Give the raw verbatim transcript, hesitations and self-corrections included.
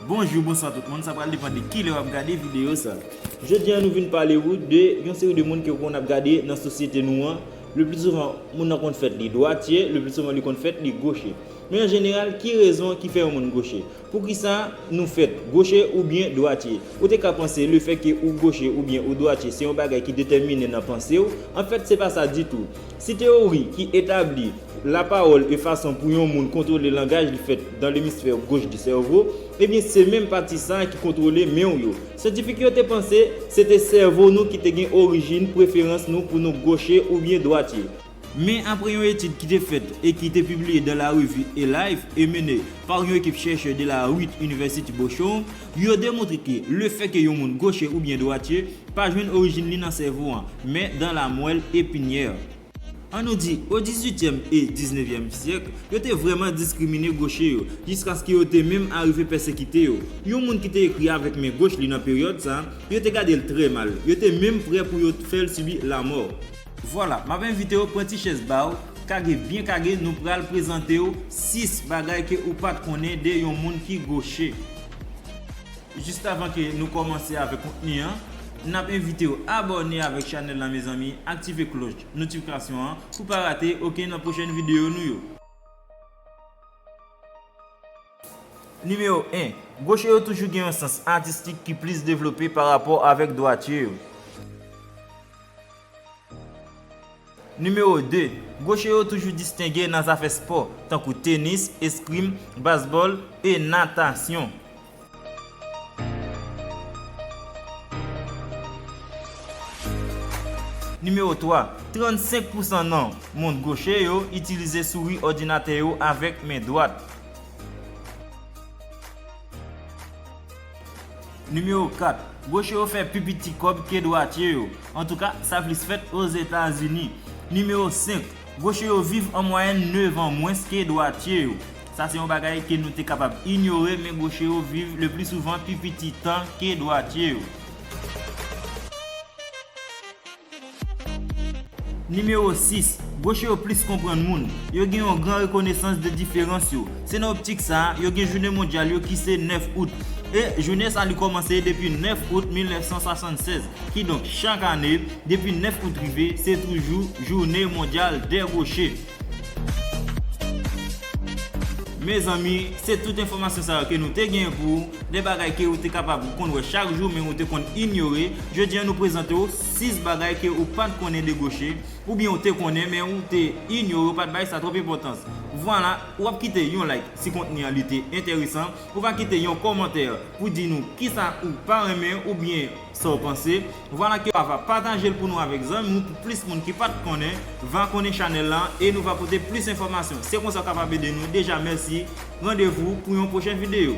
Bonjou, bonswa tout moun, sa pral depann de kilè w ap gade videyo sa. Jodi a nou vin pale ou de yon seri de moun ke w konn ap gade nan sosyete nou an. Le pli souvan, moun nan konn fèt li dwatye, le pli souvan li konn fèt li goche. Men an jeneral, ki rezon ki fè yon moun goche? Poukisa nou fèt goche oubyen dwatye? Ou te ka panse lefètke ou goche oubyen ou dwatye se yon bagay ki detèmine nan panse w, anfèt se pa sa ditou. Si teyori ki etabli lapawòl e fason pou yon moun kontwole langaj li fèt dans l'hémisphère gauche du cerveau, ebyen se menm pati sa a ki kontwole men w yo. Syantifik yo te panse se te sèvo nou ki te gen orijin preferans nou pou nou goche oubyen dwatye. Men apre yon etid ki te fèt e ki te pibliye dans la revue eLife e mennen pa yon ekip chèchè de la Wheaton University Boston, yo demontre ke lefètke yon moun goche oubyen dwatye pa jwenn orijin li nan sèvo an, men dans la moelle épinière. An nou di, o dizuityèm e diznevyèm syèk, yo te vrèman diskrimine goche yo, jiskaske yo te menm arive pèsekite yo. Yon moun ki te ekri avèk men goch li nan peryòd sa a, yo te gade l trè mal. Yo te menm prè pou yo fè l sibi lanmò. Vwala, m ap envite w pran ti chèz ba w, kage byen kage, nou pral prezante w sis bagay ke ou pa t konnen de yon moun ki goche. Jis avan ke nou kòmanse avèk kontni an, n ap envite w abòne avèk chanèl la, mezanmi, aktive klòch notifikasyon an pou pa rate okenn nan pwochèn videyo nou yo. Nimewo en, goche yo toujou gen yon sans atistik ki plis devlope pa rapò avèk dwatye yo. Nimewo de, goche yo toujou distenge nan zafè spò, tankou tenis, eskrim, baseball e natasyon. Nimewo twa, trannsenk pousan nan moun goche yo itilize souri òdinatè yo avèk men dwat. Nimewo kat, goche yo fè pi piti kòb ke dwatye yo. Antouka, sa plis fèt Ozetazini. Nimewo senk, goche yo viv an mwayèn nèf an mwens ke dwatye yo. Sa se yon bagay ke nou te kapab inyore, men goche yo viv le pli souvan pi piti tan ke dwatye yo. Nimewo sis, goche yo plis konprann moun. Yo gen yon gran rekonesans de diferans yo. Se nan optik sa a, yo gen jounen mondyal yo ki se nèf out. E jounen sa li kòmanse depi nèf out mil nèf san swasannsèz. Kidonk, chak ane, depi nèf out rive, se toujou jounen mondyal dè goche. Mezanmi, se tout enfòmasyon sa yo ke nou te genyen pou ou, de bagay ke ou te kapab konn wè chak jou, men ou te konn inyore. Jodi a, nou prezante w sis bagay ke ou pa t konnen de goche, oubyen ou te konnen, men ou te inyore, ou pa t bay sa twòp enpòtans. Vwala, w ap kite yon like si kontni an li te enteresan, ou va kite yon kòmantè pou di nou kisa ou pa renmen oubyen sa w panse. Vwala ke w ava pataje l pou nou avèk zanmi w pou plis moun ki pa t konnen va konnen chanèl la e nou va pote plis enfòmasyon. Se konsa w kapab ede nou. Deja, mèsi. Randevou pou yon pwochen videyo.